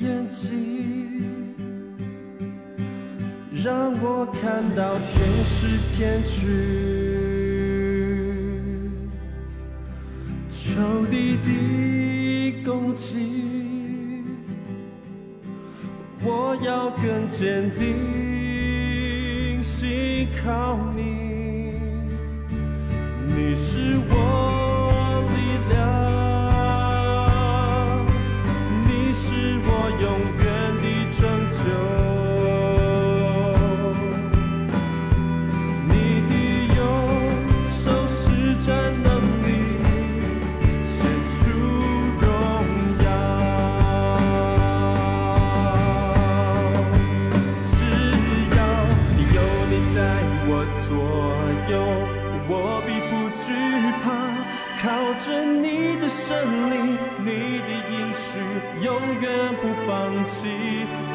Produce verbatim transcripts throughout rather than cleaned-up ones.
眼睛，让我看到天使天军求你的供给。我要更坚定信靠你。 你是我力量，你是我永远的拯救。你的右手施展能力，显出荣耀。只要有你在我左右， 我必不惧怕，靠着你的圣灵，你的应许永远不放弃。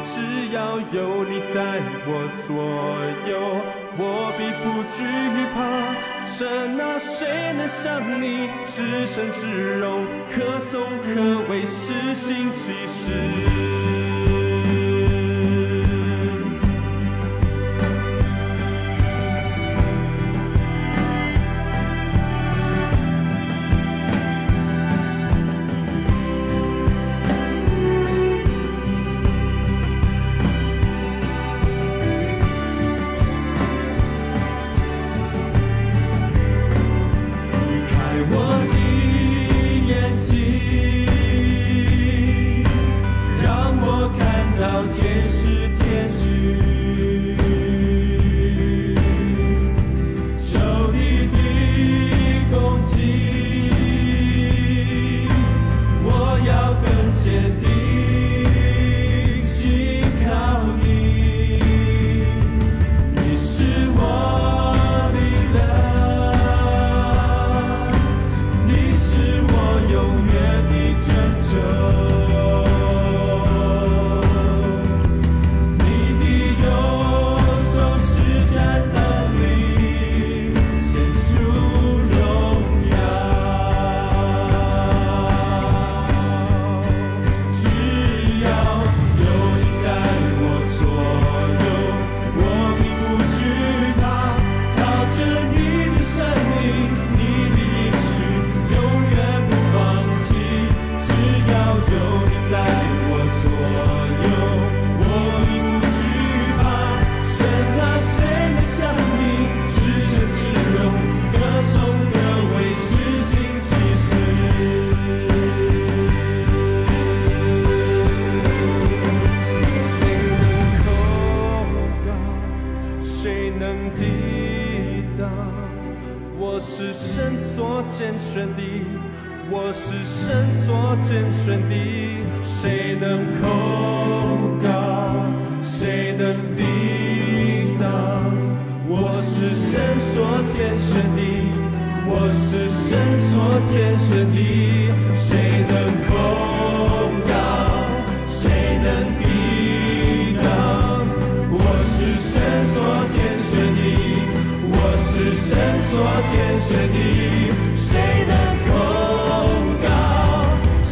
只要有你在我左右，我必不惧怕。神啊，谁能像你至圣至荣，可颂可畏，施行奇事？ 开我的眼睛，让我看到天使天军，求你的供给，我要更坚定信靠你。 你是我力量，你是我永远的拯救。你的右手施展能力，显出荣耀。 只要有你在我左右，我必不惧怕。靠着你的圣灵，你的应许永远不放弃。只要有你在我左右，我必不惧怕。神啊，谁能像你至圣至荣，可颂可畏，施行 谁能抵挡？我是神所拣选的，我是神所拣选的，谁能控告？谁能抵挡？ 我是神所拣选的，我是神所拣选的，谁能控告？谁能抵挡？我是神所拣选的，我是神所拣选的，谁能控告？谁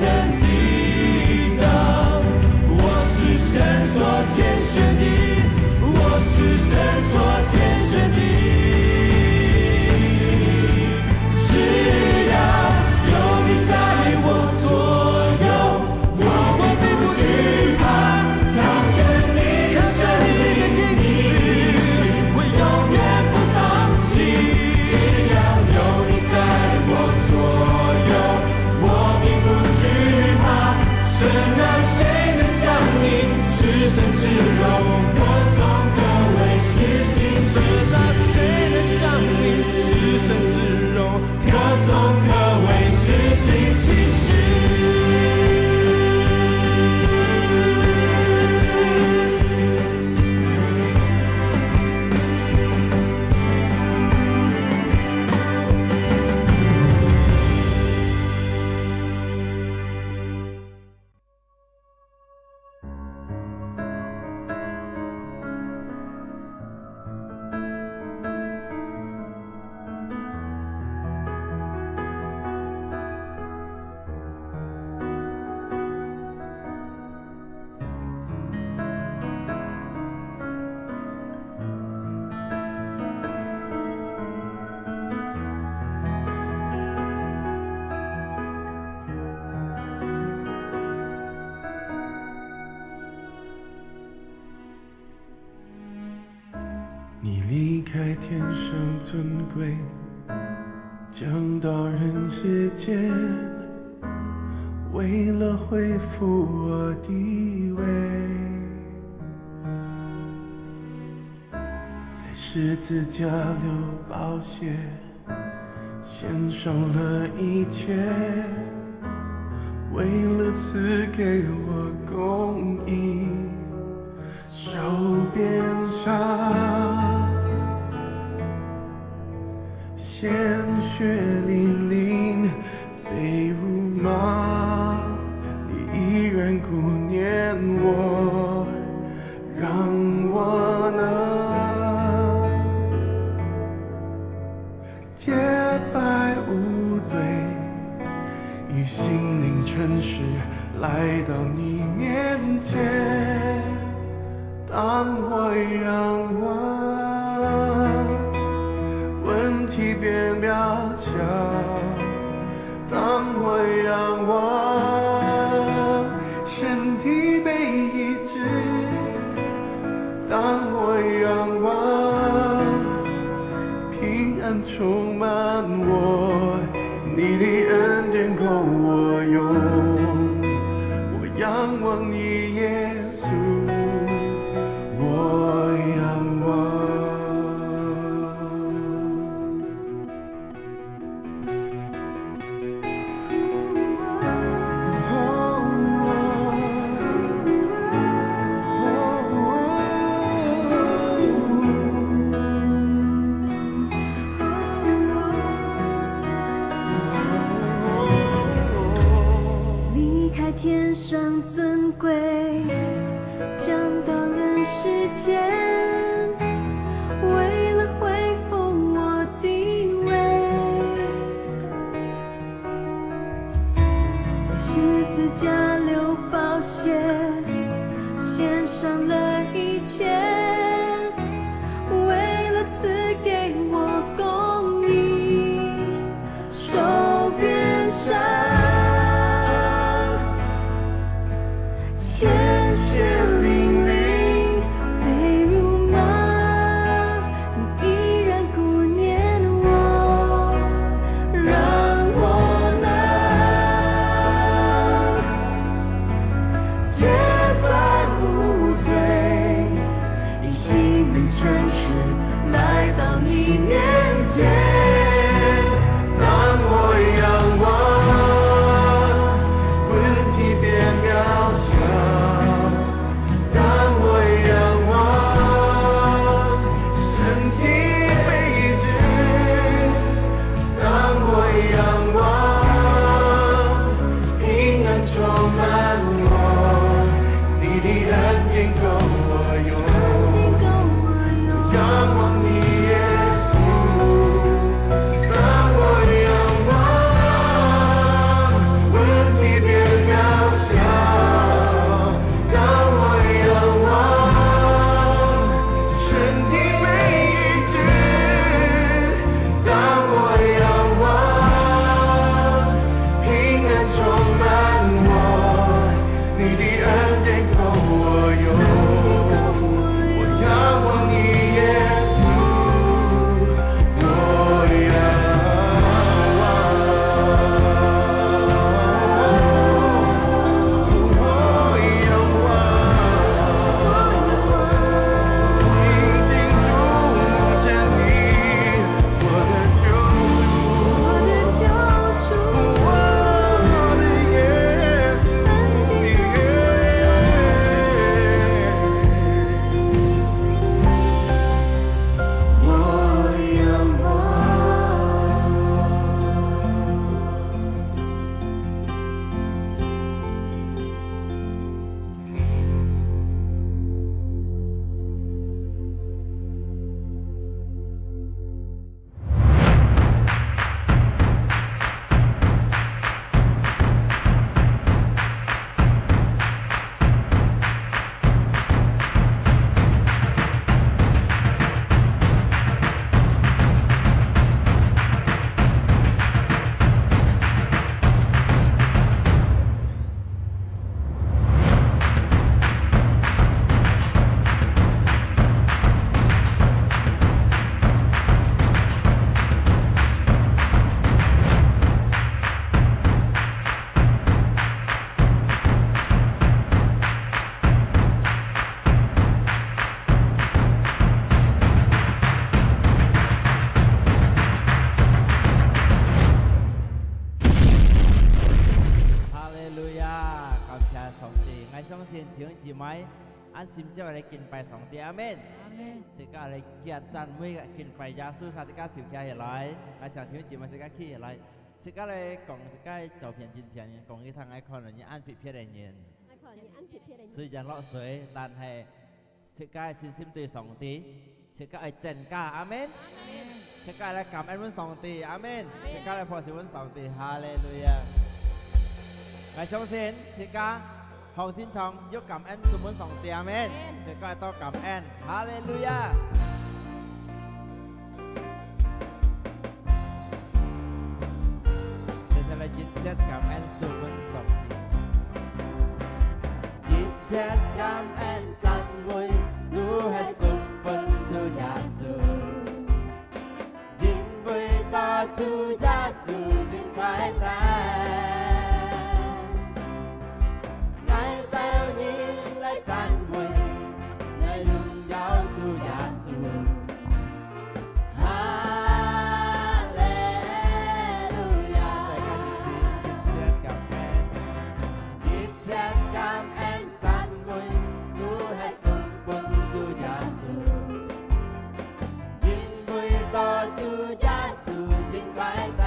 能抵挡？我是神所拣选的， 我是神所拣选的，只要有你在我左右，我必不惧怕。靠着你的圣灵，你的应许，我永远不放弃。只要有你在我左右， 我必不惧怕。神啊，谁能像你至圣至荣，可颂可畏，施行奇事？神啊，谁能像你至圣至荣，可颂可畏，施行奇事？你离开天上尊贵，降到人世间，为了恢复我地位，在十字架流宝血，献上了一切，为了赐给我公义。 手边上鲜血淋淋，被辱骂，你依然顾念我，让我能洁白无罪，以心灵诚实来到你面前。当我仰望，问题变渺小；当我仰望，身体被医治。 当我仰望，平安充满我，你的恩典够我用。我仰望你，耶稣，我仰望。 离开天上尊贵，降到人世间，为了恢复我地位，在十字架流宝血，献上了一切，为了赐给我公义。 手边上鲜血淋淋，被辱骂，你依然顾念我，让我能 洁白无罪，以心灵诚实来到你面前。当我仰望，问题变渺小；当我仰望，身体被医治。 当我仰望，平安充满我，你的恩典够我用。仰望你，耶稣。当我仰望，问题变渺小。 当我仰望，身体被医治。当我仰望，平安充满我，你的恩典够我用。我仰望你，耶稣。 我仰望，我仰望，我仰望，我 𠊎相信弟兄姊妹恁心焦來敬拜上帝，阿門。阿門。自家來堅持每日敬拜耶穌，自家手擎起來。𠊎請弟兄姊妹自家企起來，自家來講自家照片、影片，講一趟愛看你恁特別个人。愛看你恁特別个人。雖然落水，但係自家信心對上帝。 自家愛增加，阿門。阿門。自家來感恩阮上帝，阿門。阿門。自家來拍手阮上帝，哈利路亞。𠊎相信自家好心腸有感恩主阮上帝，阿門。阿門。自家愛多感恩，哈利路亞。接下來一切感恩主阮上帝。 一切感恩讚美，都係送分主耶穌，因為到主耶穌真快樂。𠊎兜人來讚美，來榮耀主耶穌。 哈利路亞！一切感恩讚美，都係送分主耶穌，因為到主耶穌真快樂。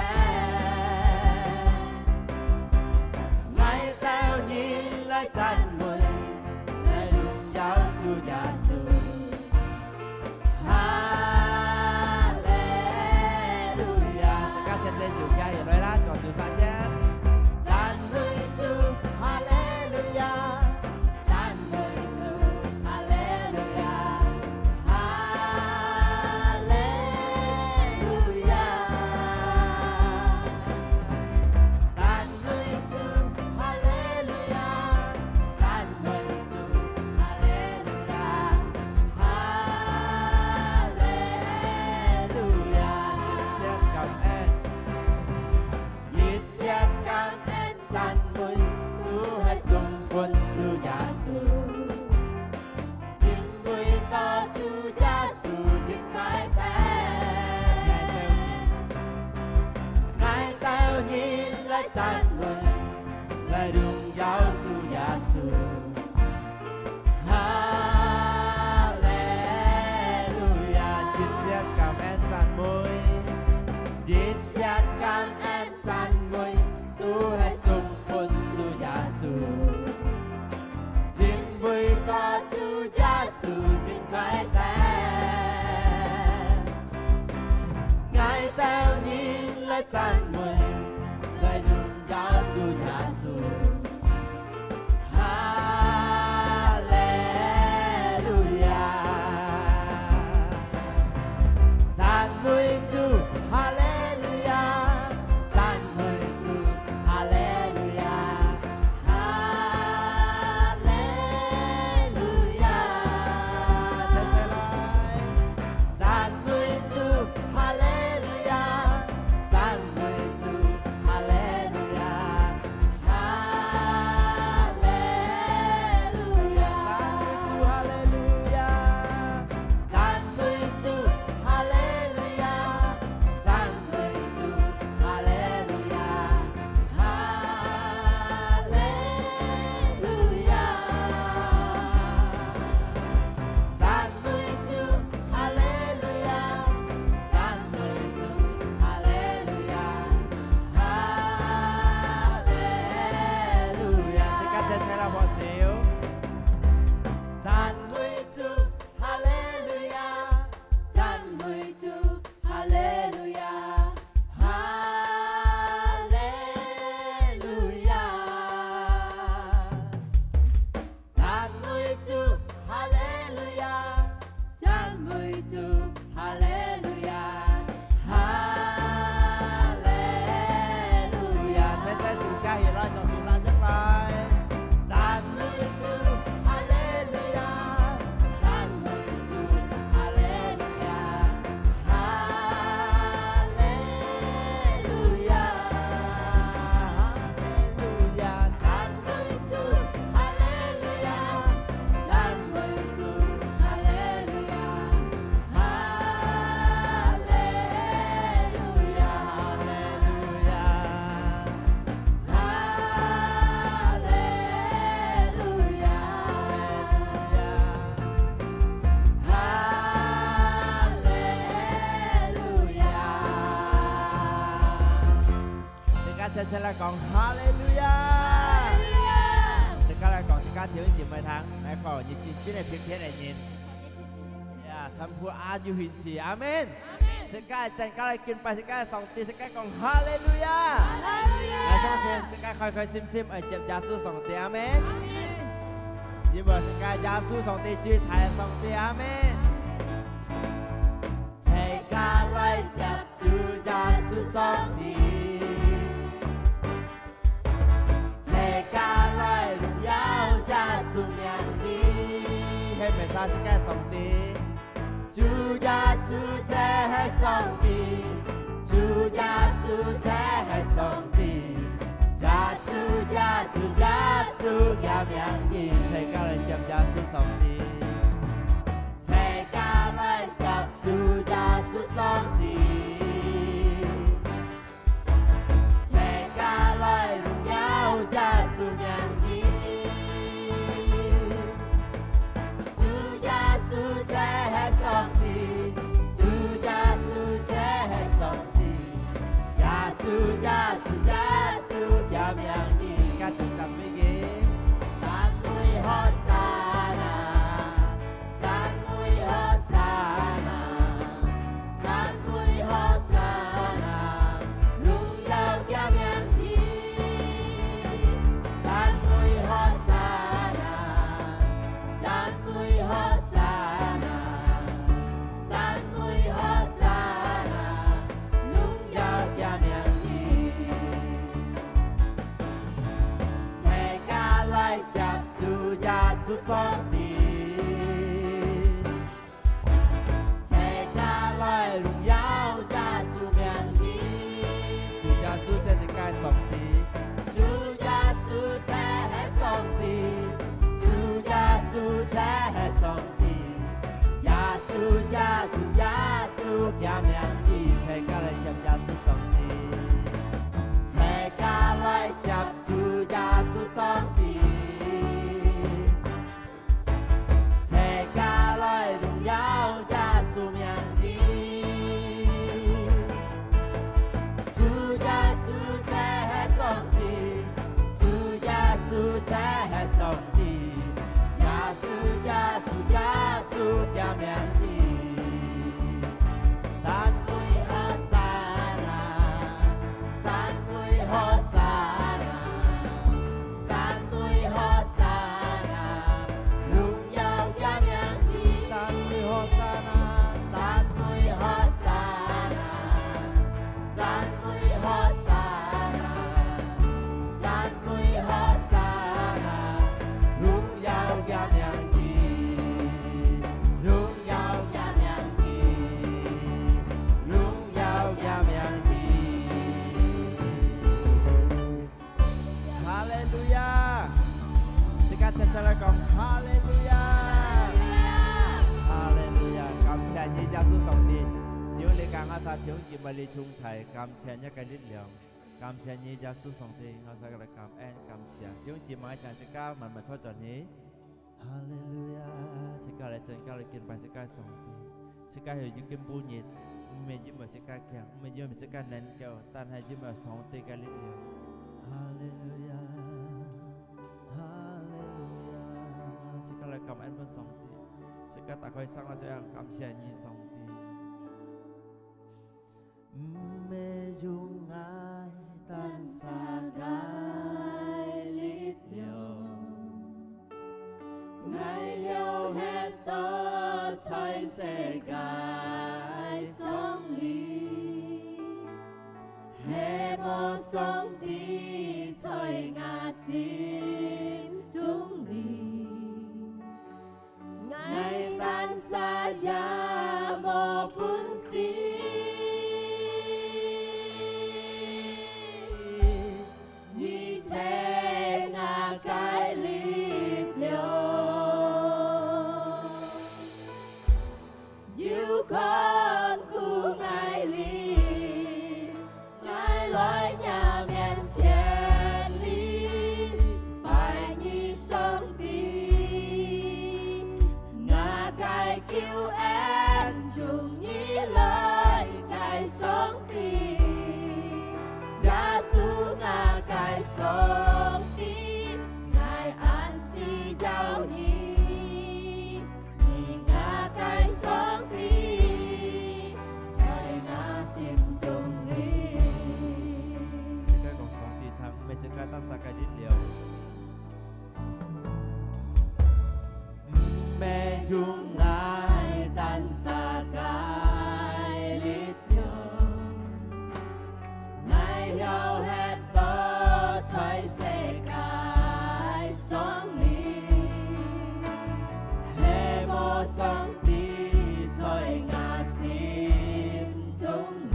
大家來講哈利路亞！哈利路亞！大家來講，大家聽一下，聽，來講，你真正个平平个人。呀，全部阿有興趣，阿門。阿門。大家真正來敬拜，大家上帝，大家講哈利路亞！哈利路亞！來，相信大家開開心心，愛接耶穌上帝，阿門。阿門。因為大家耶穌上帝最大个上帝，阿門。大家來接 主耶穌上帝，大家來榮耀耶穌名字。係毋係上帝？主耶穌就係上帝，主耶穌就係上帝，耶穌，耶穌，耶穌个名字，大家來接耶穌上帝。 大家來接主耶穌上帝，大家來榮耀耶穌名字。主耶穌就係上帝，主耶穌就係上帝，耶穌，耶穌，耶穌个名字。大家同心合意。讚美和散那。 讚美和散那，讚美和散那，榮耀个名字。讚美和散那，讚美和散那，讚美和散那，榮耀个名字。大家來接 主耶穌上帝，大家來榮耀耶穌名字。主耶穌就係自家上帝。主耶穌就係上帝，主耶穌就係上帝，耶穌，耶穌，耶穌个名字，大家來接耶穌上帝。大家來接 主耶穌上帝，大家來榮耀耶穌名字。主耶穌就係上帝，主耶穌就係上帝，耶穌，耶穌，耶穌个名字。 讚美和散那，讚美和散那，讚美和散那，榮耀个名字。讚美和散那，讚美和散那，讚美和散那，讚美和散那，榮耀个名字，榮 耀个名字，榮耀个名字。哈利路亞！大家齊齊來講，哈利路亞！哈利路亞！感謝你，耶穌上帝，有你同𠊎儕弟兄姊妹來同在，感謝你个力量，感謝你，耶穌上帝，𠊎儕來感恩，感謝。弟兄姊妹，請自家慢慢坐轉去。 哈利路亞！自家來，自家來敬拜自家上帝。自家係有今晡日，毋係因為自家強，毋係因為自家能夠，但係因為上帝个力量。哈利路亞！哈利路亞！自家來感恩分上帝，自家打開聲來，這樣感謝你，上帝。 毋係用𠊎單儕个力量，𠊎又歇到在世界上裡，係無上帝在𠊎心中裡。 𠊎單儕也無本事，你就係𠊎个力量，有看顧𠊎哩。 𠊎來若面前哩，拜你上帝，𠊎个救恩從你來个上帝，耶穌𠊎 你，你𠊎个上帝，在𠊎心中裡。自家講上帝聽，毋係自家單儕个力量。毋係用𠊎單儕个力量。 𠊎曉歇到在世界上裡，係無上帝在𠊎心中裡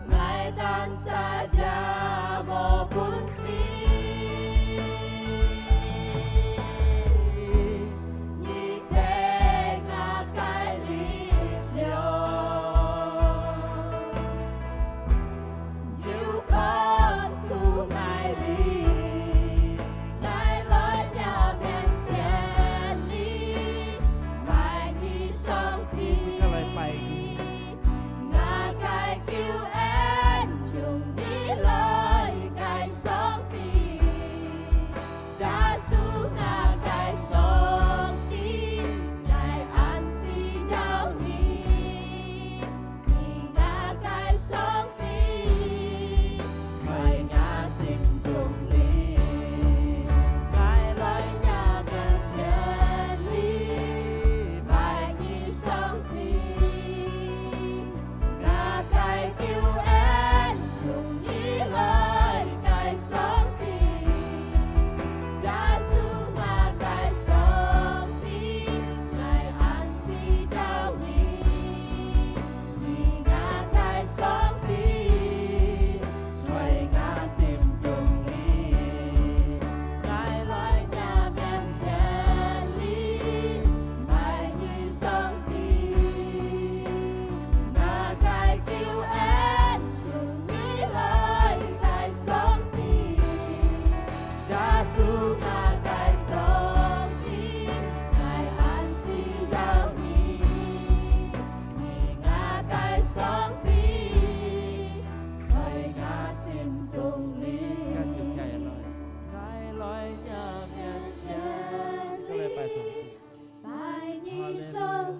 ，𠊎單儕也無本事。 你係𠊎个力量，有看顧𠊎哩，𠊎來若面前哩，拜你上帝。自家來拜你。 𠊎个救恩，從你來个上帝，耶穌𠊎个上帝，𠊎恁需要你，你𠊎个上帝。 在𠊎心中裡，𠊎來若面前哩，拜你上帝。𠊎个救恩，從你來个上帝，耶穌𠊎个上帝，𠊎恁需要你。 你𠊎个上帝，在𠊎心中裡，𠊎來若面前哩，拜你上帝。𠊎个救恩，從你來个上帝， 耶穌𠊎个上帝，𠊎恁需要你，你𠊎个上帝，在𠊎心中裡。𠊎來若面前哩，拜你上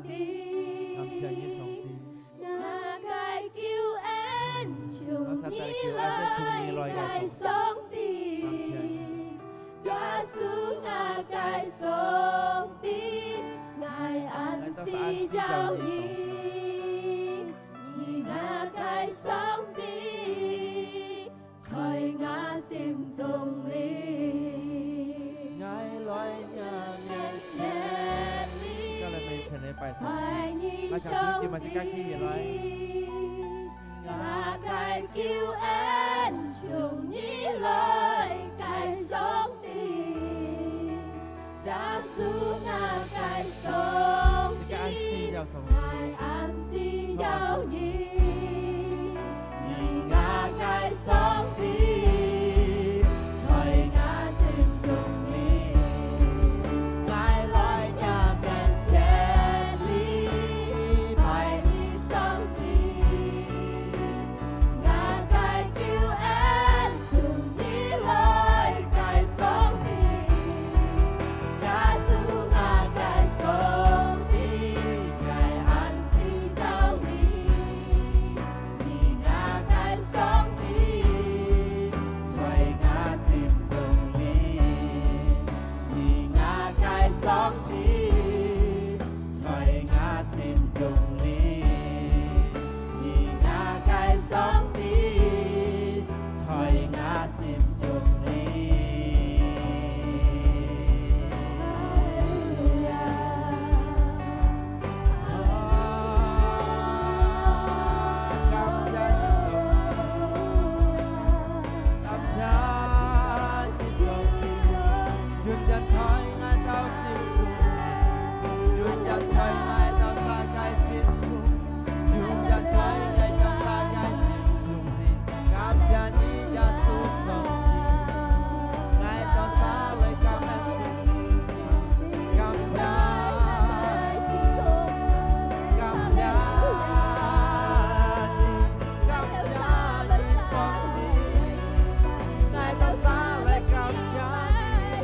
帝。 感謝你，上帝。𠊎个救恩，從你來个上帝。耶穌𠊎个上帝，𠊎恁需要你，你𠊎个上帝。 在𠊎心中裡。𠊎來若面前哩，𠊎來面前哩拜上帝。𠊎想請姊妹自家企起來。𠊎个救恩，從你來个上帝。 耶穌𠊎个上帝，𠊎恁需要你，你𠊎个上帝，在𠊎心中裡，𠊎來若面前哩，拜你上帝。 𠊎个救恩，從你來个上帝，耶穌𠊎个上帝，𠊎恁需要你，你𠊎个上帝，在𠊎心中裡，你𠊎个上帝。 在𠊎心中裡，你𠊎个上帝，在𠊎心中裡。哈利路亞！啊，感謝你，上帝。 感謝你，上帝，永遠在𠊎兜心中，永遠在𠊎兜大家心中，永遠在𠊎兜大家心中裡。感謝你，耶穌上帝，𠊎兜儕來感恩你，感謝你，感謝你。 感謝你，上帝，𠊎兜儕來感謝你。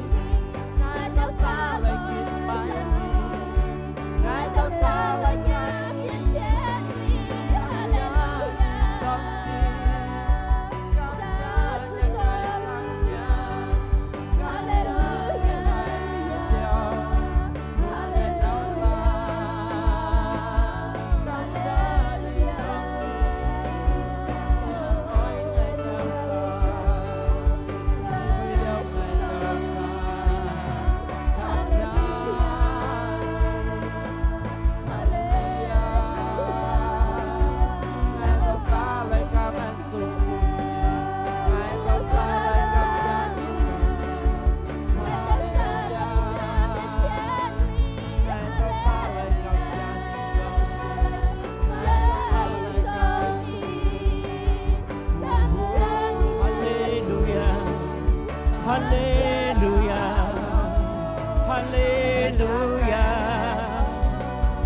哈利路亞，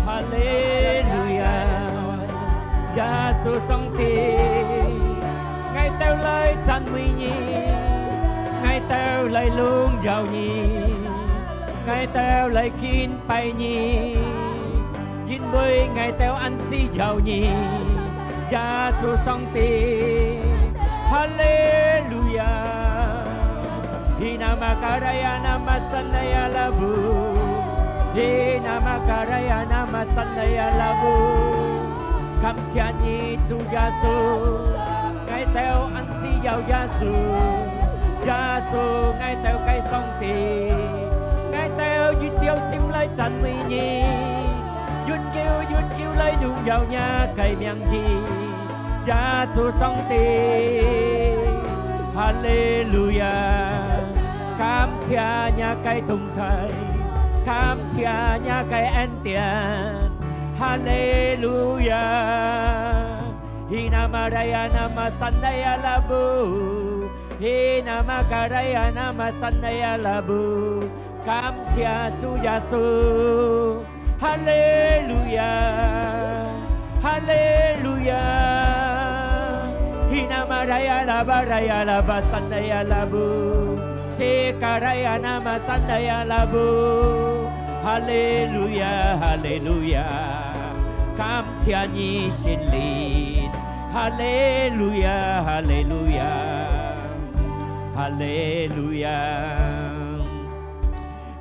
哈利路亞，耶穌上帝，𠊎兜來讚美你，𠊎兜來榮耀你，𠊎兜來敬拜你，因為𠊎兜恁需要你，耶穌上帝，哈利路亞。Hina makaraya nama sanaya labu. Hina makaraya nama sanaya labu. 感謝你，主耶穌，𠊎兜恁需要耶穌。耶穌，𠊎兜个上帝，𠊎兜一條心來讚美你，一久一久來榮耀你个名字。 耶穌上帝，哈利路亞！感謝你个同在，感謝你个恩典，哈利路亞！Hina maraya nama sanaya labu, hina makaraya nama sanaya labu. 感謝主耶穌。 哈利路亞，哈利路亞。Hina maraya laba raya laba sanaya labu. Sikaraya nama sanaya labu. 哈利路亞，哈利路亞。感謝你，聖靈。哈利路亞，哈利路亞，哈利路亞。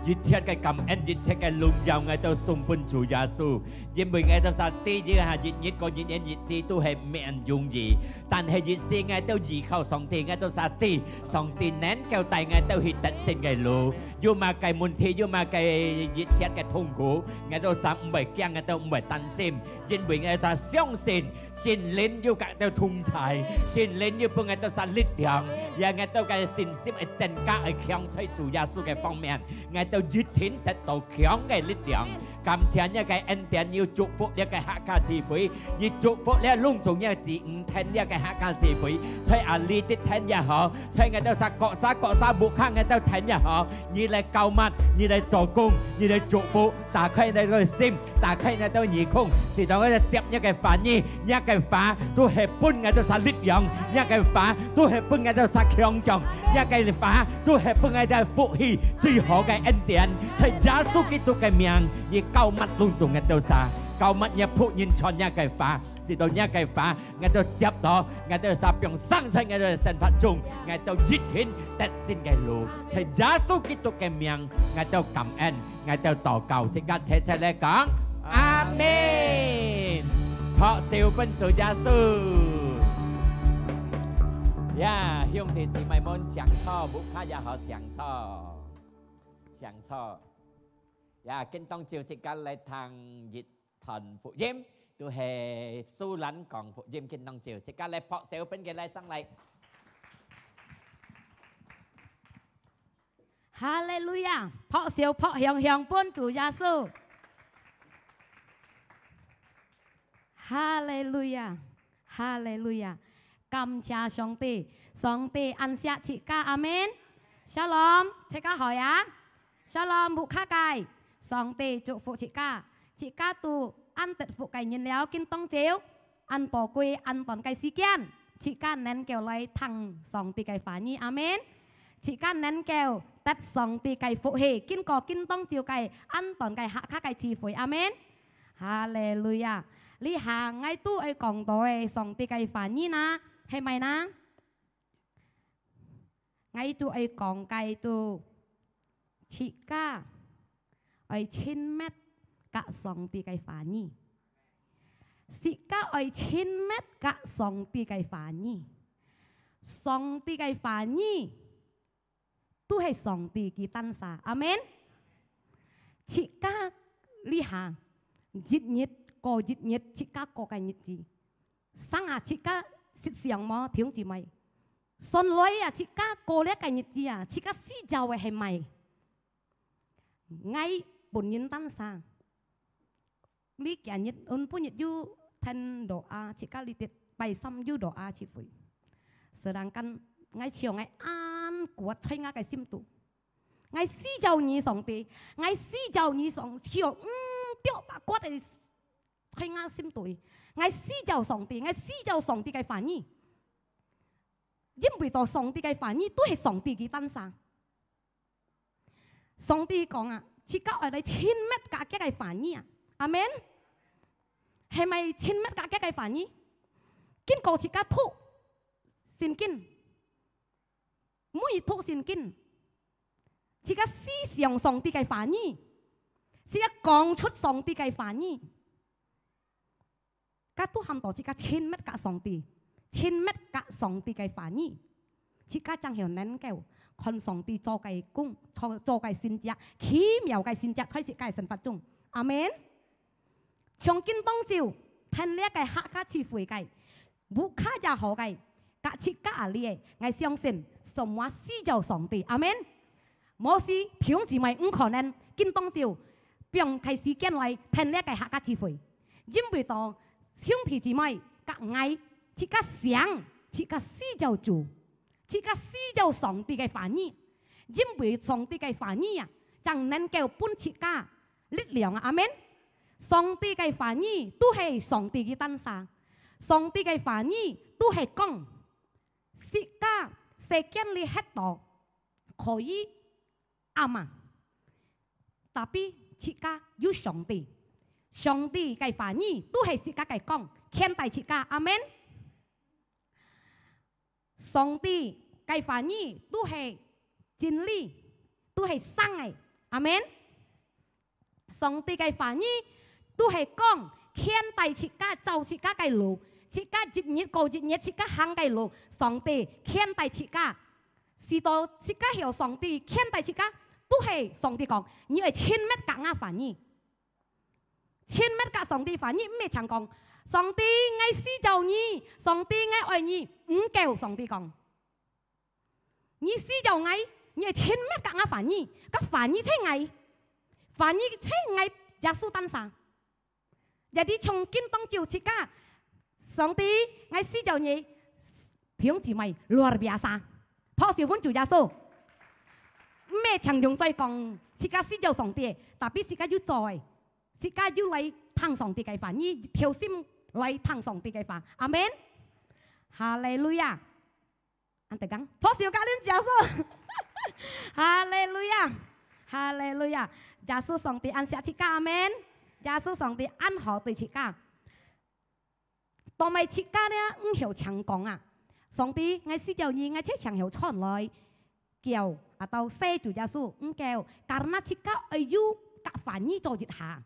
一切个感恩，一切个榮耀，𠊎兜送分主耶穌。因為𠊎兜儕知，一下一日過一日，日子都係毋容易。但係一時𠊎兜依靠上帝，𠊎兜儕知，上帝能夠帶𠊎兜去得勝个路。有麼个問題，有麼个一切个痛苦，𠊎兜儕毋會驚，𠊎兜毋會擔心，因為𠊎兜相信 聖靈有佮𠊎兜同在，聖靈有分𠊎兜儕力量，也𠊎兜个信心會增加，會強在主耶穌个方面，𠊎兜一定得到強个力量。感謝你个恩典，你祝福這个客家聚會，你祝福這攏總个子女聽這个客家聚會，在阿里的聽也好，在𠊎兜儕各儕各儕屋下𠊎兜聽也好，你來膏抹，你來做工，你來祝福， 打開𠊎兜个心，打開𠊎兜耳空，使到𠊎兜接若个話語，若个話都係分𠊎兜儕力量，若个話都係分𠊎兜儕強壯，若个話都係分𠊎兜福氣最好个恩典。在耶穌基督个名，你膏抹攏總𠊎兜儕，膏抹若僕人傳若个話，使到若个話，𠊎兜接到，𠊎兜儕放生在𠊎兜个生活中，𠊎兜一定得勝个路。在耶穌基督个名，𠊎兜感恩。 𠊎兜禱告，自家齊齊來講，阿們。拍手分主耶穌。呀，兄弟姊妹們，請坐，屋下也好，請坐，請坐。呀，今當晝自家來聽一段福音，都係蘇蘭講福音，今當晝自家來拍手分佢來上來。 哈利路亞！拍手拍響響分主耶穌。哈利路亞！哈利路亞！感謝上帝，上帝恁惜自家，阿們。Shalom，自家好呀？Shalom，屋下个，上帝祝福自家，自家都恁得福个人了，今當晝。 恁寶貴、恁短个時間，自家能夠來聽上帝个話語，阿們。自家能夠得上帝个福氣，經過今當晝个恁短个客家个聚會，阿們。哈利路亞！這下𠊎都愛講到个上帝个話語哪，係無哪？ 𠊎就愛講个就，自家愛親密佮上帝个話語。自家愛親密佮上帝个話語。上帝个話語，都係上帝佢單儕。阿們。自家這下，一日過一日，自家過个日子。 生啊，自家識想無，弟兄姊妹？算來啊，自家過這个日子啊，自家需要个係麼个？𠊎本人單儕，這幾日，嗯，本日有聽doa，自家這日拜三有doa聚會。Sedangkan𠊎想个恁苦在𠊎个心肚。，𠊎需要你，上帝，𠊎需要你，上帝哦，嗯，著把骨个在𠊎心肚，𠊎需要上帝，𠊎需要上帝个話語，因為到上帝个話語都係上帝佢單儕。上帝講啊，自家愛來親密佮佢个話語啊，阿門。係咪親密佮佢个話語？經過自家讀聖經，每讀聖經，自家思想上帝个話語，自家講出上帝个話語，該都喊到自家親密佮上帝，親密佮上帝个話語，自家正曉能夠看上帝做个工，做，做个神蹟，奇妙个神蹟在自家个生活中。阿門。從今當晝，聽這个客家聚會个，屋下也好个，佮自家阿里个，𠊎相信，semua需要上帝。阿門。無事，弟兄姊妹，毋可能，今當晝，放个時間來聽這个客家聚會，因為到兄弟姊妹佮𠊎，自家想，自家需要主，自家需要上帝个話語，因為上帝个話語啊，正能夠分自家力量啊。阿門。上帝个話語都係上帝个單儕，上帝个話語都係講，自家世間裡歇到可以暗啊，tapi自家有上帝，上帝个話語都係自家个光，牽帶自家。阿門。上帝个話語都係真理，都係生个。阿門。上帝个話語都係講，牽帶自家，走自家个路，自家一日過一日，自家行个路，上帝牽帶自家。使到自家曉上帝牽帶自家，都係上帝講，你愛親密佮𠊎話語。親密佮上帝話語，毋係淨講，上帝，𠊎需要你，上帝，𠊎愛你，毋夠，上帝講。你需要𠊎，你愛親密佮𠊎話語，該話語就係𠊎，話語就係𠊎耶穌單儕。Jadi從今當晝自家，上帝，𠊎需要你，弟兄姊妹，luar biasa，拍手分主耶穌。毋係淨用嘴講，自家需要上帝，tapi自家有做个，自家有來聽上帝个話，你條心來聽上帝个話。阿門。哈利路亞。 恁樣講，拍手佮恁耶穌。哈利路亞，哈利路亞！耶穌上帝恁惜自家，阿門。耶穌上帝恁好對自家。當𠊎自家呢，毋曉淨講啊，上帝，𠊎需要你，𠊎就淨曉傳來，叫啊到世主耶穌，毋夠，karena自家愛有佮話語做一下。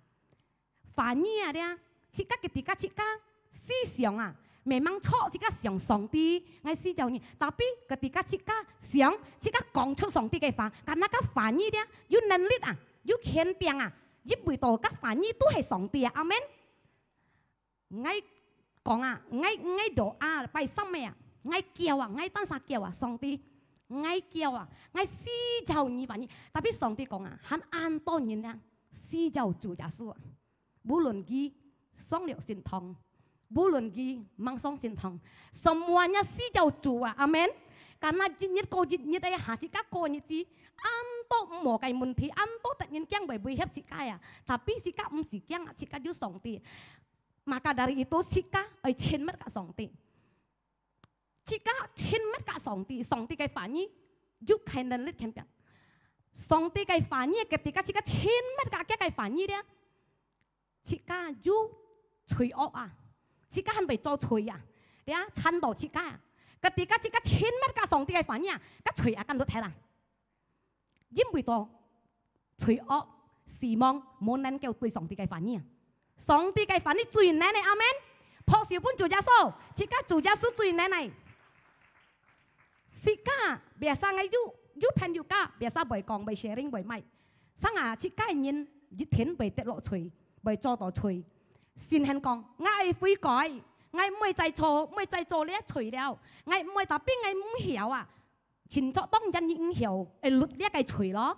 話語啊，這，自家ketika自家思想啊，memang著自家想上帝，𠊎需要你。Tapi ketika自家想，自家講出上帝个話，karena該話語這，有能力啊，有權柄啊，因為到該話語都係上帝啊。阿門。𠊎講啊，𠊎，𠊎doa，拜三个啊，𠊎叫啊，𠊎單儕叫啊，上帝，𠊎叫啊，𠊎需要你話語。Tapi上帝講啊，還恁多人啊，需要主耶穌啊。 無論佢上了聖堂，無論佢吂上聖堂，semuanya需要主啊，阿門。Karena一日過一日个，下自家過日子，恁多毋好个問題，恁多得人驚會威脅自家啊。Tapi自家毋使驚啊，自家有上帝。Maka dari itu，自家愛親密佮上帝。 自家親密佮上帝，上帝个話語有權能力權柄。上帝个話語，ketika自家親密佮佢个話語咧，自家有罪惡啊，自家還會做罪啊，咧，纏到自家啊。Ketika自家親密佮上帝个話語啊，該罪啊，敢㧒忒啦。 因為到罪惡、死亡無能夠對上帝个話語啊。上帝个話語最能个，阿門。拍手分主耶穌，自家主耶穌最能个。自家，biasa𠊎有，有朋友家，biasa會講，會sharing，會麼个。Sanga自家人一定會跌落罪，會做到罪。神肯講，𠊎愛悔改，𠊎毋會再做，毋會再做這罪了，𠊎毋會，tapi𠊎毋曉啊。 尋著當然你毋曉，會落這个罪咯。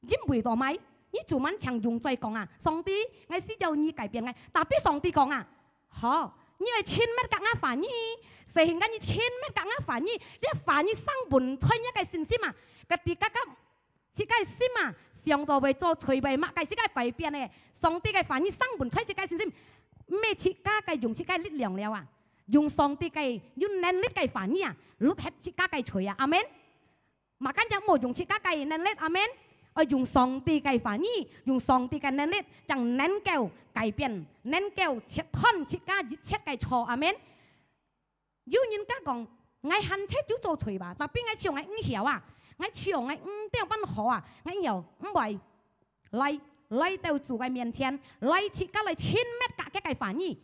因為到麼个？你做麼个淨用嘴講啊，上帝，𠊎需要你改變𠊎。Tapi上帝講啊，好，你愛親密佮𠊎話語，sehingga你親密佮𠊎話語，這話語生存在若个信心啊，ketika 自家个心啊，想到會做，隨會麼个，自家改變个。上帝个話語生存在自家个信心，毋係自家个用自家个力量了啊，用上帝个，有能力个話語啊，搦忒自家个罪啊。阿門。Makanya毋好用自家个能力，阿門。愛用上帝个話語，用上帝个能力，正能夠改變，能夠切斷自家一切个錯。阿門。有人家講，𠊎還忒久做罪吧，tapi𠊎想𠊎毋曉啊，𠊎想𠊎毋知仰般好啊，𠊎毋曉，毋會。來，來到主个面前，來自家來親密佮佢个話語，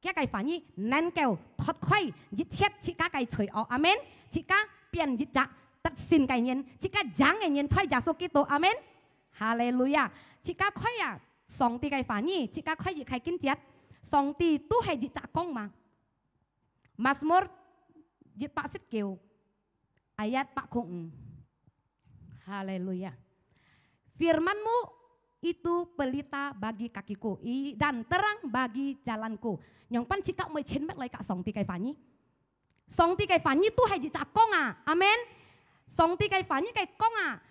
佢个話語能夠脫開一切自家个罪惡。阿門。自家變一隻得勝个人，自家贏个人，在耶穌基督。阿門。哈利路亞！自家開啊，上帝个話語，自家開一個經節，上帝都係一隻光嘛。Mazmur一百十九，ayat empat puluh五。哈利路亞！Firman-Mu itu pelita bagi kakiku, i-, dan terang bagi jalanku. 仰般自家毋會親密來佮上帝个話語？上帝个話語都係一隻光啊！阿門！上帝个話語个光啊！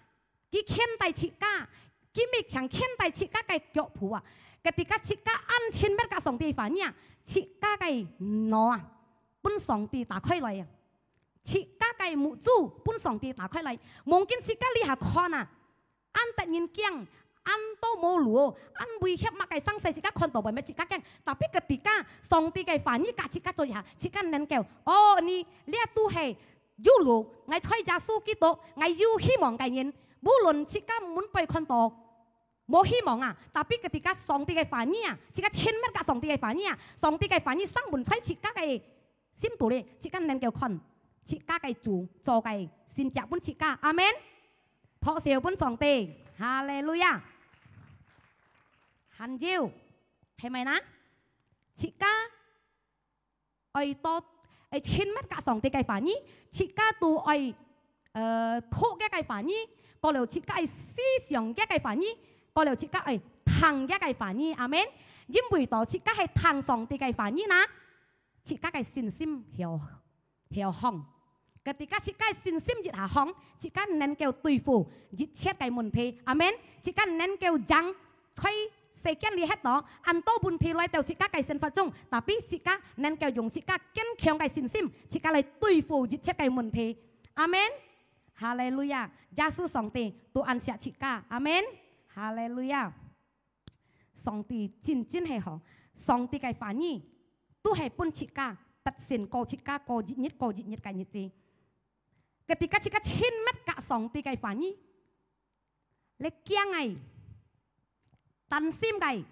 佢牽帶自家，佢乜像牽帶自家个腳步啊。Ketika自家恁親密佮上帝話語啊，自家个腦啊，分上帝打開來啊。自家个目珠分上帝打開來，望見自家這下看啊，恁得人驚，恁多無路，恁危險麼个生死，自家看到會乜自家驚。Tapi ketika上帝个話語佮自家做一下，自家能夠，哦，你這都係 有路，𠊎在耶穌基督，𠊎有希望个人，無論自家門背看到無希望啊，tapi ketika上帝个話語啊，自家親密佮上帝个話語啊，上帝个話語生存在自家个心肚裡，自家能夠看自家个主做个神蹟分自家。阿門。拍手分上帝，哈利路亞。還有，係無呢？自家 愛多，愛親密佮上帝个話語，自家都愛，呃，讀佢个話語，過了自家愛思想佢个話語，過了自家愛聽佢个話語。阿門。因為到自家係聽上帝个話語呢，自家个信心曉，曉放。Ketika自家个信心一下放，自家能夠對付一切个問題。阿門。自家能夠贏 在世間裡歇到，恁多問題來到自家个生活中，tapi自家能夠用自家堅強个信心，自家來對付一切个問題。阿門。哈利路亞！耶穌上帝都恁惜自家。阿門。哈利路亞！上帝真真係好，上帝个話語都係分自家得勝，過自家過一日過一日个日子。Ketika自家親密佮上帝个話語， 這驚个、擔心个，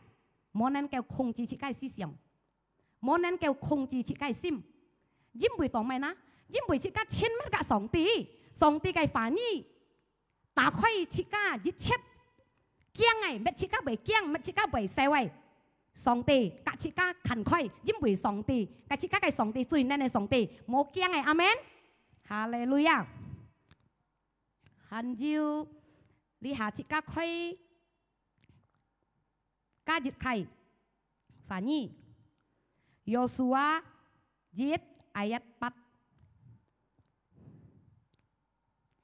無能夠控制自家个思想，無能夠控制自家个心。因為做麼个呢？因為自家親密佮上帝，上帝个話語打開自家一切驚个，搣自家會驚，搣自家會愁个。上帝佮自家看開，因為上帝，佮自家个上帝最能个上帝，無驚个。阿門。哈利路亞！ 還有，這下自家開加一個話語，Yosua一ayat empat。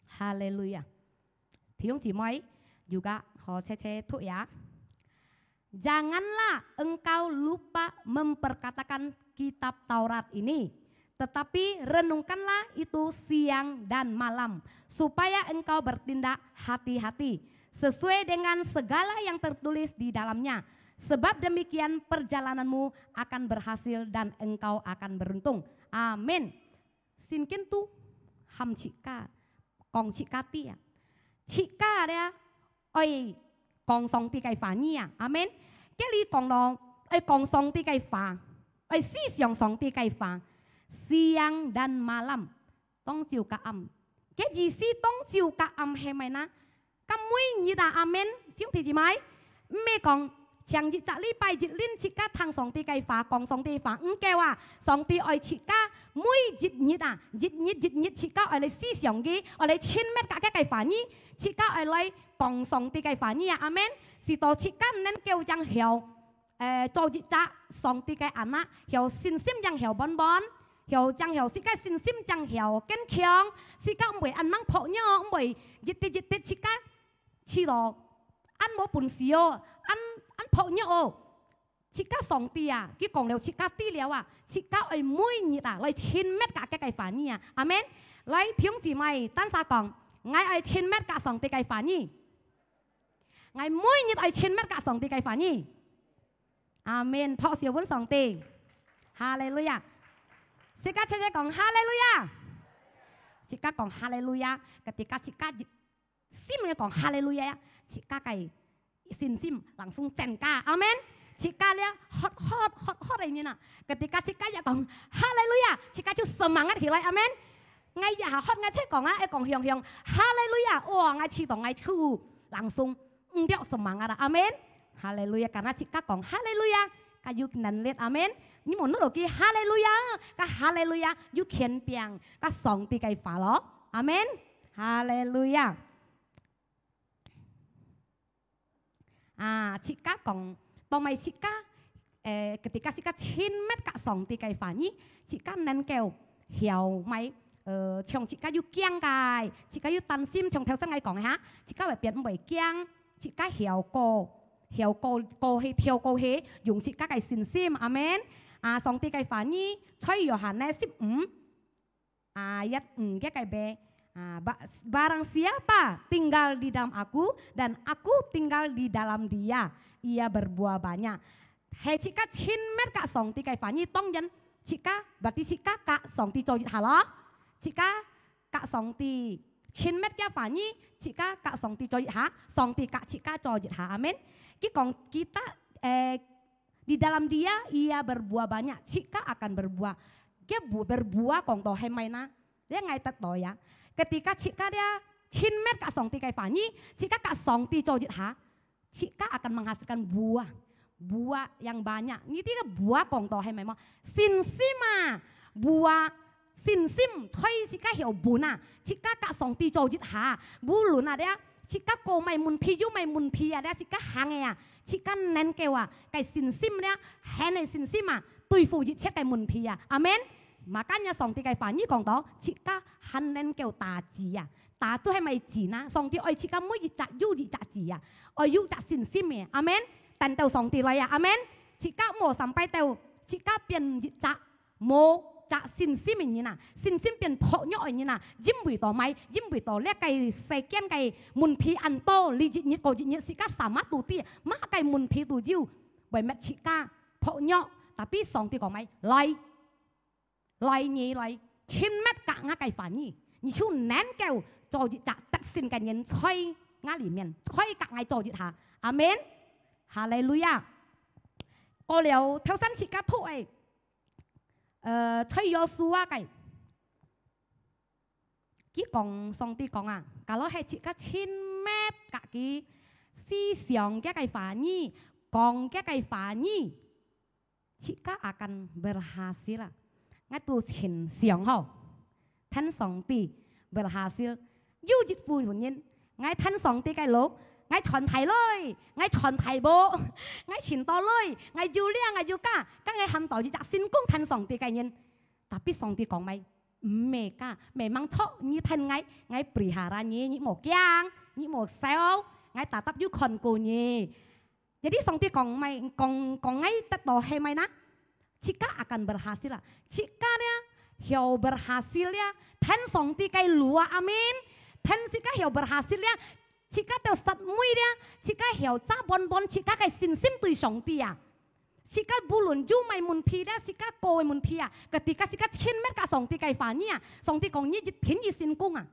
哈利路亞！弟兄姊妹，有个好切切讀呀。 Janganlah engkau lupa memperkatakan kitab Taurat ini, tetapi renungkanlah itu siang dan malam, supaya engkau bertindak hati-hati sesuai dengan segala yang tertulis di dalamnya. Sebab demikian perjalananmu akan berhasil dan engkau akan beruntung. Amin. Singkin tu ham自家，講自家知啊，自家咧愛講上帝个話語啊，阿門。Cái裡講咯，愛講上帝个話，愛思想上帝个話，siang dan malam，當晝佮暗。Cái意思當晝佮暗係麼个呢？ 該每日啊，阿門，兄弟姊妹，毋係講像一隻禮拜一輪自家聽上帝个話，講上帝話，毋夠啊！上帝愛自家每一日啊，一日一日自家愛來思想佢，愛來親密佮佢个話語，自家愛來講上帝个話語啊，阿門。使到自家能夠正曉 呃，做一隻上帝个anak，曉信心正曉穩穩，曉正曉自家信心正曉堅強，自家毋會恁樣薄弱，毋會一滴一滴自家試著恁無本事哦，恁，恁薄弱哦。自家上帝啊，佢講了自家知了啊，自家愛每日啊來親密佮佢个話語啊。阿門。來，弟兄姊妹，單儕講，𠊎愛親密佮上帝个話語。𠊎每日愛親密佮上帝个話語。阿門。拍手分上帝。哈利路亞。自家切切講哈利路亞。自家講哈利路亞，ketika自家 心裡講哈利路亞呀，自家个信心langsung增加。阿門。自家了，hot hot hot hot个人啊，ketika自家也講哈利路亞，自家就semangat起來。阿門。𠊎也hot，𠊎切講啊，愛講響響哈利路亞，哇，𠊎試著𠊎就langsung毋著semangat啊。阿門。哈利路亞，karena自家講哈利路亞，佢有能力。阿門。你無努力去哈利路亞，該哈利路亞有權柄，該上帝个話咯。阿門。哈利路亞。 啊，自家講，當mai自家，誒，ketika自家親密佮上帝个話語，自家能夠曉mai，呃，像自家有驚个，自家有擔心，像頭先𠊎講个哈，自家會變毋會驚，自家曉過，曉過，過去，跳過去，用自家个信心。阿門。啊，上帝个話語，在Yohanes十五， ayat五个个B，啊，ba-，barang siapa tinggal di dalam aku dan aku tinggal di dalam dia, ia berbuah banyak. Hai自家親密佮上帝个話語，當然自家，berarti自家佮上帝做一下咯。自家佮上帝親密个話語，自家佮上帝做一下，上帝佮自家做一下。阿門。佢講，kita，誒， Di dalam dia, ia berbuah banyak.自家akan berbuah. Dia bu-，berbuah講到係麼个呢？這𠊎得到呀。Ketika自家這親密佮上帝个話語，自家佮上帝做一下，自家akan menghasilkan buah. Buah yang banyak. Ini个buah講到係麼个？信心啊，buah 信心，在自家曉分啊，自家佮上帝做一下，無論啊，這自家過麼个問題，有麼个問題啊，這自家行个啊，自家能夠啊，該信心這，還个信心啊，對付一切个問題啊。阿門。Makanya上帝个話語講到，自家還能夠打擊啊，打都係麼个擊呢？上帝愛自家每一隻有一隻擊啊，愛有隻信心个。阿門。等到上帝來啊，阿門。自家莫sampai到，自家變一隻 無隻信心个人啊，信心變薄弱个人啊，因為到麼个？因為到這个世間个問題恁多，你一日過一日，自家sama都知，麼个問題都有，會搣自家薄弱。Tapi上帝講麼个？來，來，你來，親密佮𠊎个話語，你就能夠做一隻得勝个人，在𠊎裡面，在佮𠊎做一下。阿門。哈利路亞。過了，頭先自家讀个， 呃，在Yosua个，佢講，上帝講啊，kalau係自家親密佮佢思想佢个話語，講佢个話語，自家akan berhasil啊。𠊎都盡想吼， 跈上帝berhasil。有一部分人，𠊎跈上帝个路，𠊎賺大鐳，𠊎賺大屋，𠊎盡多鐳，𠊎有這，𠊎有該，該𠊎喊到一隻成功跈上帝个人。Tapi上帝講麼个？毋係个，memang著你跈𠊎，𠊎pelihara你，你莫驚，你莫愁，𠊎tetap有看顧你。 Jadi上帝講麼个，講，講𠊎得到係麼个呢？自家akan berhasil啊，自家這曉berhasil這，跈上帝个路啊，阿門。跈自家曉berhasil這，自家兜煞尾這，自家曉扎穩穩自家个信心對上帝啊。自家無論有麼个問題這，自家過个問題啊，ketika自家親密佮上帝个話語啊，上帝講你一定會成功啊。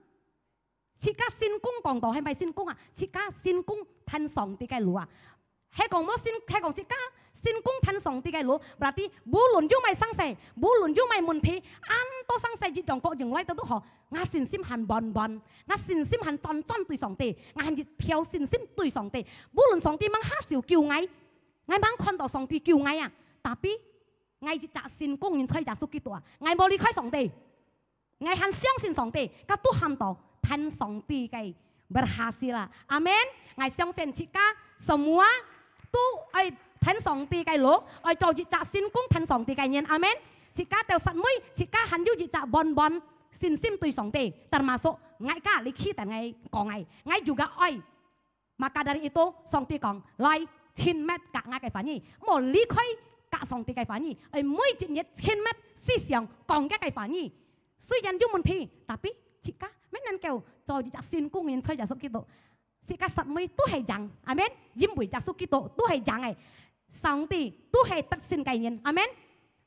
自家成功講到係麼个成功啊？自家成功跈上帝个路啊。係講無成，係講自家成功跈上帝个路，berarti無論有麼个生事，無論有麼个問題，恁多生事一樣各樣來到都好，𠊎信心還穩穩，𠊎信心還專專對上帝，𠊎還一條信心對上帝。無論上帝吂下手救𠊎，𠊎吂看到上帝救𠊎啊，tapi𠊎一隻成功人在耶穌基督啊，𠊎無離開上帝。 𠊎還相信上帝，該都喊到跈上帝个berhasil啊。阿門。𠊎相信自家semua都愛跈上帝个路，愛做一隻成功跈上帝个人。阿門。自家兜煞尾，自家還有一隻穩穩信心對上帝，termasuk𠊎个，你企等𠊎講个，𠊎juga愛 Maka dari itu，上帝講：「來，親密佮𠊎个話語，莫離開佮上帝个話語，愛每一日親密思想講佢个話語。」雖然有問題，tapi自家乜能夠做一隻成功人在耶穌基督。自家煞尾都係贏，阿門。因為耶穌基督都係贏个，上帝都係得勝个人，阿門。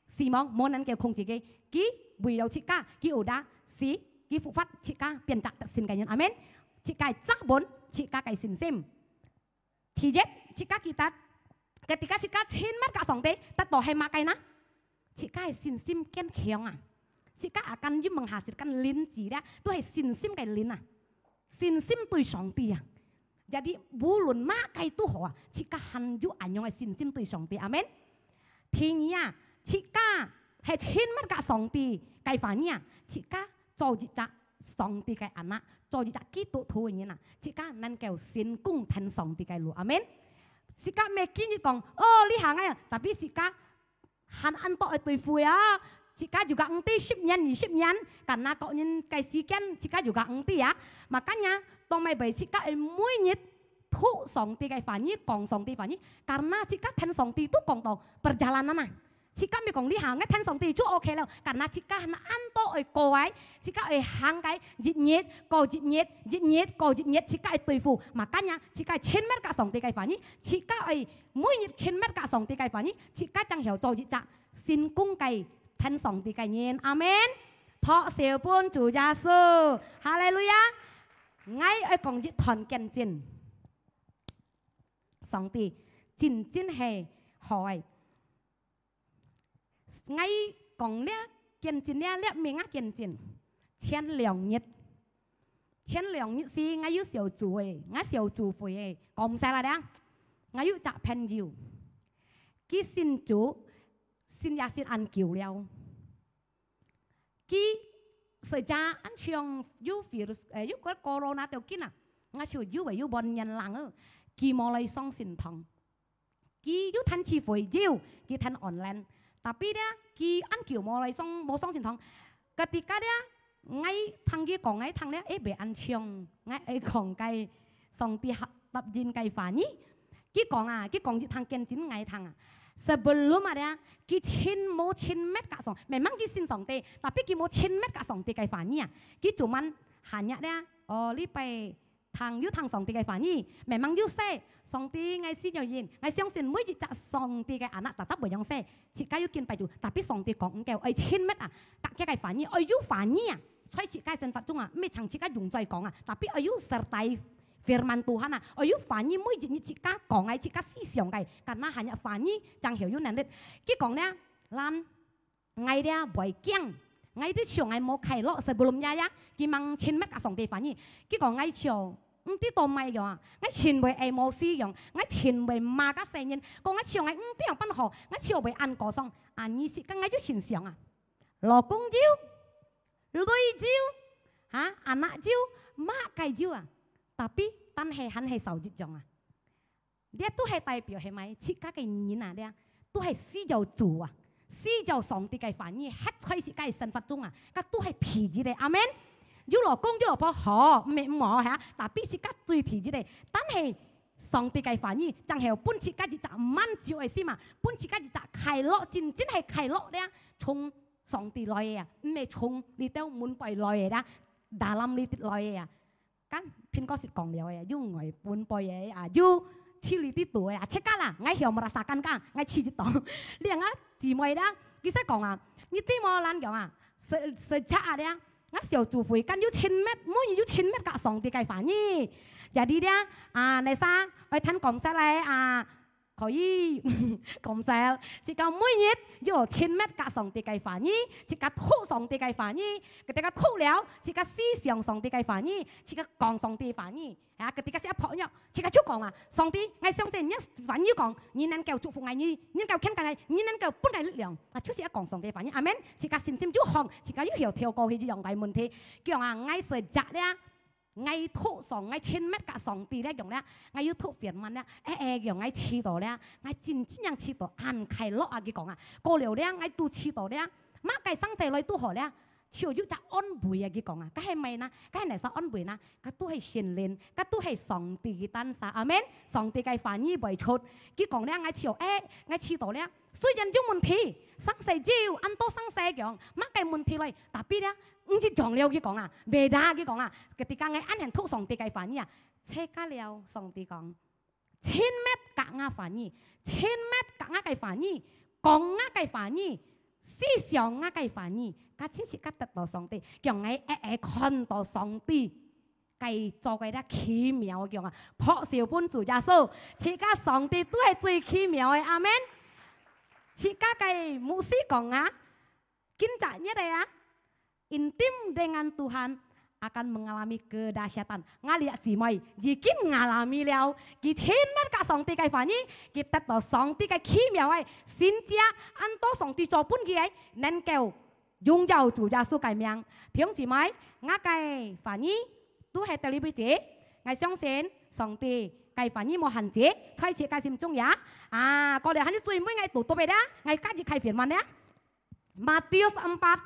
死亡無能夠控制佢，佢為了自家，佢有打死，佢復活，自家變隻得勝个人，阿門。自家抓穩自家个信心。 第一，自家記得，ketika自家親密佮上帝，得到係麼个呢？自家个信心堅強啊！自家akan有問下時間靈智咧，都係信心个靈啊，信心對上帝啊。Jadi無論麼个都好啊，自家還有恁樣个信心對上帝，阿門。第二啊，自家係親密佮上帝个話語啊，自家做一隻上帝个anak，做一隻基督徒个人啊，自家能夠成功跈上帝个路，阿門。自家毋係今日講，哦，這下个，tapi自家還恁多愛對付啊！自家juga毋知十年、二十年，karena各人个時間，自家juga毋知啊。Makanya，到尾尾自家愛每日讀上帝个話語，講上帝話語，karena自家跈上帝都講到perjalanan啊。自家毋係講這下，𠊎跈上帝就OK了，karena自家還恁多愛過个，自家愛行个，一日過一日，一日過一日，自家愛對付。Makanya，自家愛親密佮上帝个話語，自家愛 每日親密佮上帝个話語，自家正曉做一隻成功个跈上帝个人。阿門。拍手分主耶穌，哈利路亞！𠊎愛講一段見證，上帝真真係好个。𠊎講這見證，這這毋係𠊎見證，前兩日，前兩日時，𠊎有小組个，𠊎小組會个，講毋使啦，這，𠊎有隻朋友， 佢信主，信也信恁久了。佢實在恁像有virus，誒，有個corona條件啊，𠊎就有个有半年零啊，佢無來上聖堂。佢有聽聚會，有，佢聽online。Tapi咧，佢恁久無來上，無上聖堂。Ketika咧， 𠊎聽佢講，𠊎聽了，誒，毋係恁像，𠊎愛講个上帝合答應个話語。佢講啊，佢講一聽見證𠊎聽啊。Sebelum啊，佢真無親密佮上，memang佢信上帝，tapi佢無親密佮上帝个話語啊。佢做麼个hanya咧，哦，禮拜聽有聽上帝个話語，memang有寫，上帝，𠊎信有人，𠊎相信每一隻上帝个anak tetap會樣寫。 自家有敬拜主，tapi上帝講毋夠，愛親密啊，佮佢个話語，愛有話語啊，在自家生活中啊，毋係淨自家用嘴講啊，tapi愛有sertai firman Tuhan啊，愛有話語，每一日自家講个，自家思想个，karena hanya話語正曉有能力。佢講咧，咱，𠊎咧毋會驚，𠊎知像𠊎無快樂，sebelum這樣，佢吂親密佮上帝話語。佢講𠊎像 毋知做麼个樣啊，𠊎盡會emosi樣，𠊎盡會罵該細人，講𠊎笑𠊎毋知樣般好，𠊎笑會恁過爽，啊，你識講𠊎就心想啊，老公有，鐳有，哈，anak有，麼个有啊，tapi，但係還係少一樣啊。 這都係代表係麼个？自家个人啊，這都係需要主啊，需要上帝个話語，歇在自家个生活中啊，該都係第一个。阿門。有老公有老婆好，毋係毋好哈，tapi自家最第一个。但係上帝个話語，正係分自家一隻滿足个心啊，分自家一隻快樂，真正係快樂這，從上帝來个啊，毋係從你兜門背來个啦，dalam裡來个啊。 Kan，蘋果係講了个，有外本背个啊，有手裡底肚个啊，自家啦，𠊎曉merasakan kan，𠊎試得到。這啊，姊妹啦，佢識講啊，你知無，咱講啊，se-，sejak啊，這，𠊎小組會kan有親密，每日有親密佮上帝个話語。Jadi這，啊，你儕愛聽講出來啊， 可以，講笑，自家每日有親密佮上帝个話語，自家讀上帝个話語，ketika讀了，自家思想上帝个話語，自家講上帝話語。啊，ketika寫朋友，自家就講啊，上帝，𠊎相信你个話語講，你能夠祝福𠊎，你能夠牽帶𠊎，你能夠分𠊎力量。啊，就係愛講上帝話語，阿門。自家信心就好，自家又曉跳過去這樣个問題。講啊，𠊎識著了， 𠊎讀上，𠊎親密佮上帝這樣了，𠊎又讀firman了，誒誒，樣𠊎試到了，𠊎真正樣試到恁快樂啊！佢講啊，過了了，𠊎都試到了，麼个生在來都好了，就有隻安慰啊，佢講啊，該係麼个呢？該係哪儕安慰呢？該都係聖靈，該都係上帝个單儕。阿門。上帝个話語會出，佢講了，𠊎就，誒，𠊎試著了。雖然有問題，生死有，恁多生死樣，麼个問題來，tapi了，毋係講了，佢講啊，beda，佢講啊，ketika𠊎恁樣讀上帝个話語啊，自家了，上帝講， 親密佮𠊎話語，親密佮𠊎个話語，講𠊎个話語，思想𠊎个話語，該自家得到上帝，叫𠊎會，會看到上帝个做个這奇妙个樣啊！拍手分主耶穌，自家上帝都係最奇妙个，阿門。自家个牧師講啊， 今日个啊，intim dengan Tuhan akan mengalami kedahsyatan。𠊎這姊妹已經ngalami了，佢親密佮上帝个話語，佢得到上帝个奇妙个神蹟，恁多上帝做分佢个，能夠榮耀主耶穌个名。弟兄姊妹，𠊎个話語都係到這位止，𠊎相信上帝个話語無限制，在自家心中呀。啊，過了還有最尾𠊎讀到尾啦，𠊎加一開篇文啦。 Matius empat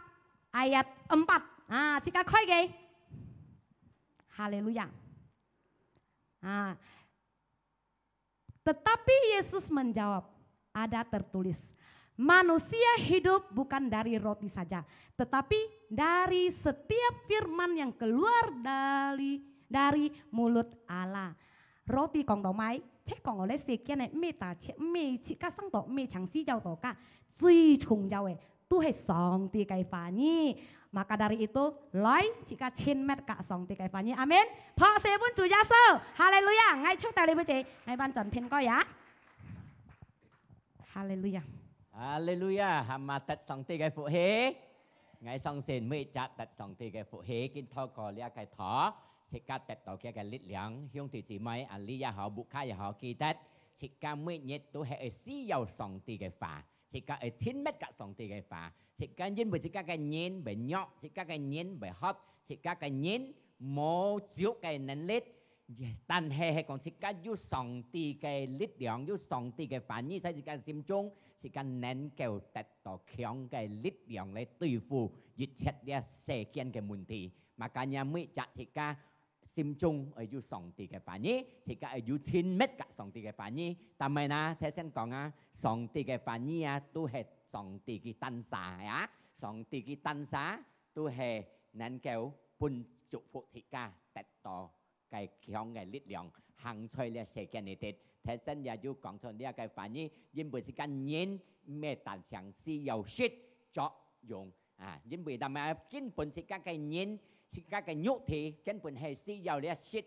ayat empat. Ah,自家開个。Haleluya. Ah. Tetapi Yesus menjawab, "Ada tertulis, 'Manusia hidup bukan dari roti saja, tetapi dari setiap firman yang keluar dari, dari mulut Allah.'" Roti講到麼个？即講哦，這世間个毋係單淨，毋係自家生到，毋係淨需要到个，最重要个都係上帝个話語。Maka dari itu，來，自家親密佮上帝个話語。阿門。拍手分主耶穌，哈利路亞！𠊎祝大家每一，𠊎完全平安呀。哈利路亞。哈利路亞！係無得上帝个福氣？𠊎相信每一隻得上帝个福氣，經透過這个道，自家得到佢个力量。兄弟姊妹，啊，你也好，屋下也好，記得，自家每日都係需要上帝个話。 自家愛親密佮上帝个話，自家因為自家个人會弱，自家个人會渴，自家个人無足个能力，但係係講自家有上帝个力量，有上帝个話語在自家心中，自家能夠得到強个力量來對付一切這世間个問題。Makanya每隻自家 心中愛有上帝个話語，自家愛有親密佮上帝个話語。但係呢，頭先講啊，上帝个話語啊，都係上帝个單儕啊，上帝个單儕都係能夠分祝福自家得到个強个力量，行在這世間裡底。頭先也有講出這个話語，因為自家人毋係單淨需要食、著、用， 啊，因為咱們根本自家个人，自家个肉體根本係需要這食、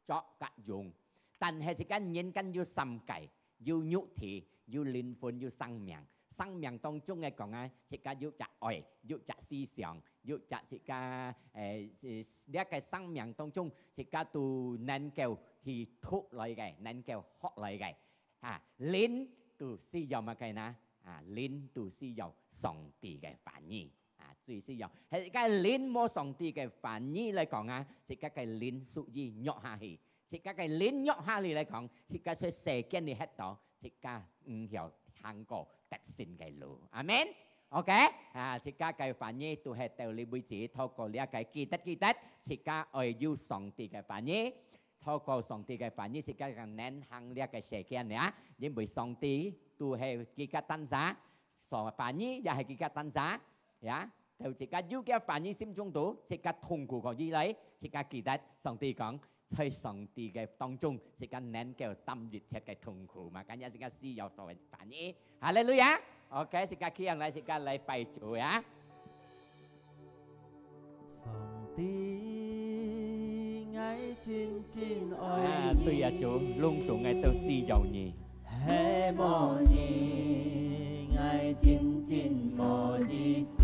著佮用。但係自家人間有三个，有肉體、有靈魂、有生命。生命當中个講啊，自家有隻愛，有隻思想，有隻自家，誒，這个生命當中，自家都能夠去讀來个，能夠學來个。 啊，靈都需要麼个呢？啊，靈都需要上帝个話語。啊，最需要，係个靈無上帝个話語來講啊，自家个靈屬於弱下去。自家个靈弱下去來講，自家在世間裡歇到，自家毋曉行過得勝个路。阿門。OK，啊，自家个話語都係到這為止，透過這个記得記得，自家愛有上帝个話語。 透過上帝个話語，自家正能行這个世間呀，因為上帝都係自家單儕，上話語也係自家單儕呀。到自家有个話語心中肚，自家痛苦過以來，自家記得上帝講，在上帝个當中，自家能夠擔一切个痛苦嘛。今日自家需要到个話語。哈利路亞！OK，自家企起來，自家來拜主呀。 上帝，𠊎真真愛你。啊，對啊，主，攏總𠊎都需要你。係無你，𠊎真真無意思。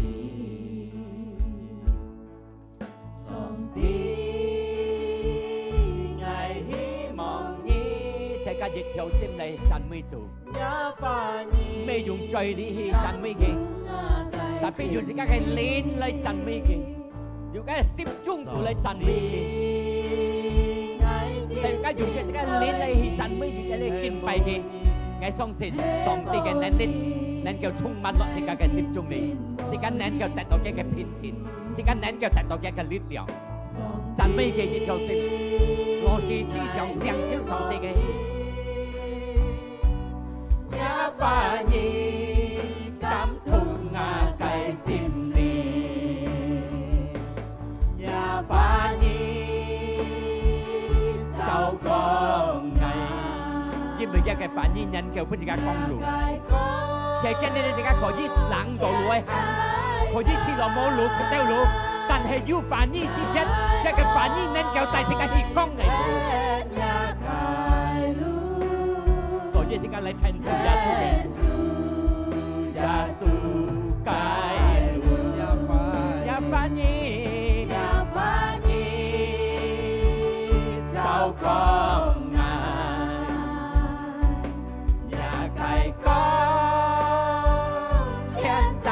上帝，𠊎希望你。自家一條心來讚美主。 毋係用嘴裡去讚美佢，tapi用自家个靈來讚美佢，用自家个心中肚來讚美佢。自家用自家个靈來去讚美佢，來敬拜佢。𠊎相信上帝个能力能夠充滿落自家个心中裡，自家能夠得到佢个平靜。自家能夠得到佢个力量。讚美佢一條心，我是思想領受上帝个。 因為佢个話語能夠分自家講路。世間裡自家可以冷到路个，可以去到無路、出到路，但係有話語時節，佢个話語能夠帶自家去講个路。所以自家來聽主耶穌个。 耶穌个路，耶穌个路，耶穌个路，照光啊，耶穌个光，牽帶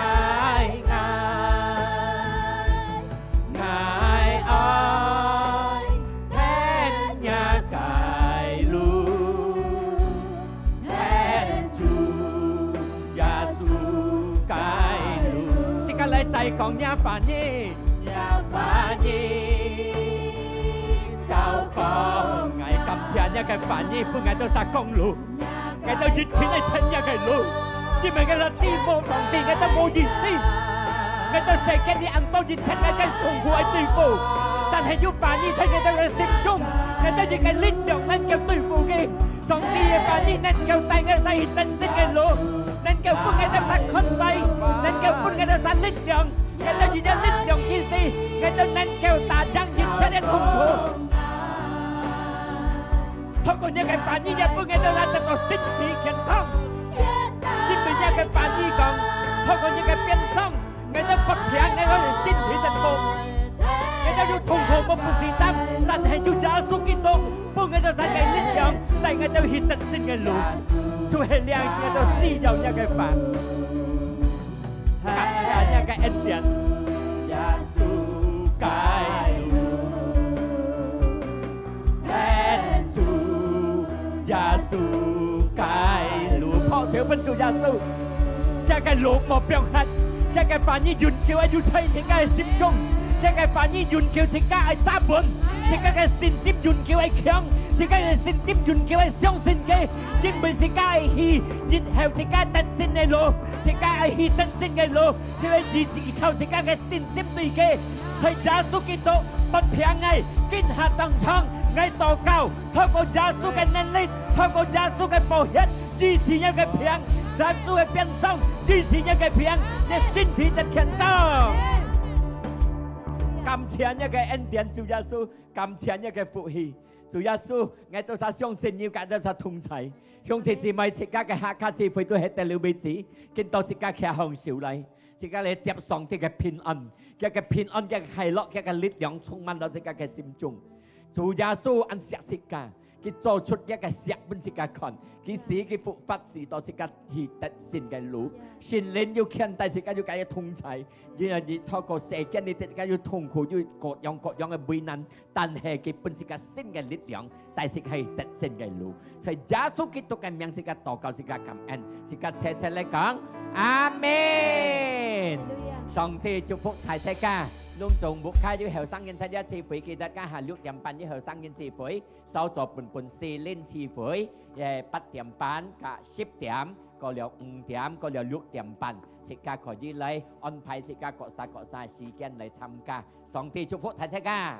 𠊎。 𠊎愛跈若个路，跈主耶穌个路。自家來再講若話語，若話語，照光𠊎。感謝若个話語，分𠊎兜儕講路。 𠊎兜一定愛跈若个路，因為𠊎兜對無上帝，𠊎兜無意思。𠊎兜世間裡恁多一切𠊎个痛苦愛對付，但係有話語在𠊎兜个心中，𠊎兜一个力量能夠對付佢。上帝个話語能夠帶𠊎兜去得勝个路，能夠分𠊎兜儕看開，能夠分𠊎兜儕力量，𠊎兜一有力量之時，𠊎兜能夠打贏一切个痛苦。 透過若个話語也分𠊎兜來得到身體健康。因為若个話語講，透過若个鞭傷，𠊎兜發病，𠊎兜个身體得好。𠊎兜有痛苦無不自擔，但係有耶穌基督分𠊎兜儕个力量，帶𠊎兜去得勝个路。就係這樣，𠊎兜需要若个話。 感謝若个恩典。耶穌个路，跈主耶穌个路，拍手分主耶穌。這个路無放忒，這个話語永久愛留在自家个心中，這个話語永久自家愛揸穩，自家个信心永久愛強，自家个信心永久愛相信佢，因為自家愛去，然後自家得勝个路。 自家愛去得勝个路，就係依靠自家个信心對佢。在耶穌基督發病𠊎，今下當場𠊎禱告，透過耶穌个能力，透過耶穌个寶血，醫治若个病，耶穌个鞭傷，醫治若个病，若身體得健康。感謝若个恩典，主耶穌，感謝若个福氣。主耶穌，𠊎兜儕相信你，𠊎兜儕同在。 兄弟姊妹，自家个客家社會都係得了位置，今到自家擎䟘手來，自家來接上帝个平安，佢个平安，佢个快樂，佢个力量充滿到自家个心中。主耶穌恁惜自家，佢做出佢个惜分自家看，佢死佢復活，使到自家去得勝个路。聖靈又牽帶自家，又佮佢同在，因為你透過世間，你自家有痛苦，有各樣各樣个危難， 但係佢分自家新个力量，帶自家去得勝个路。在耶穌基督个名，自家禱告，自家感恩，自家齊齊來講，阿門。哈利路亞。上帝祝福大自家，攏總屋下有後生人在這聚會，記得今下六點半有後生人聚會，稍早半半四輪聚會，誒，八點半佮十點，過了五點，過了六點半，自家可以來安排自家各儕各儕个時間來參加。上帝祝福大自家。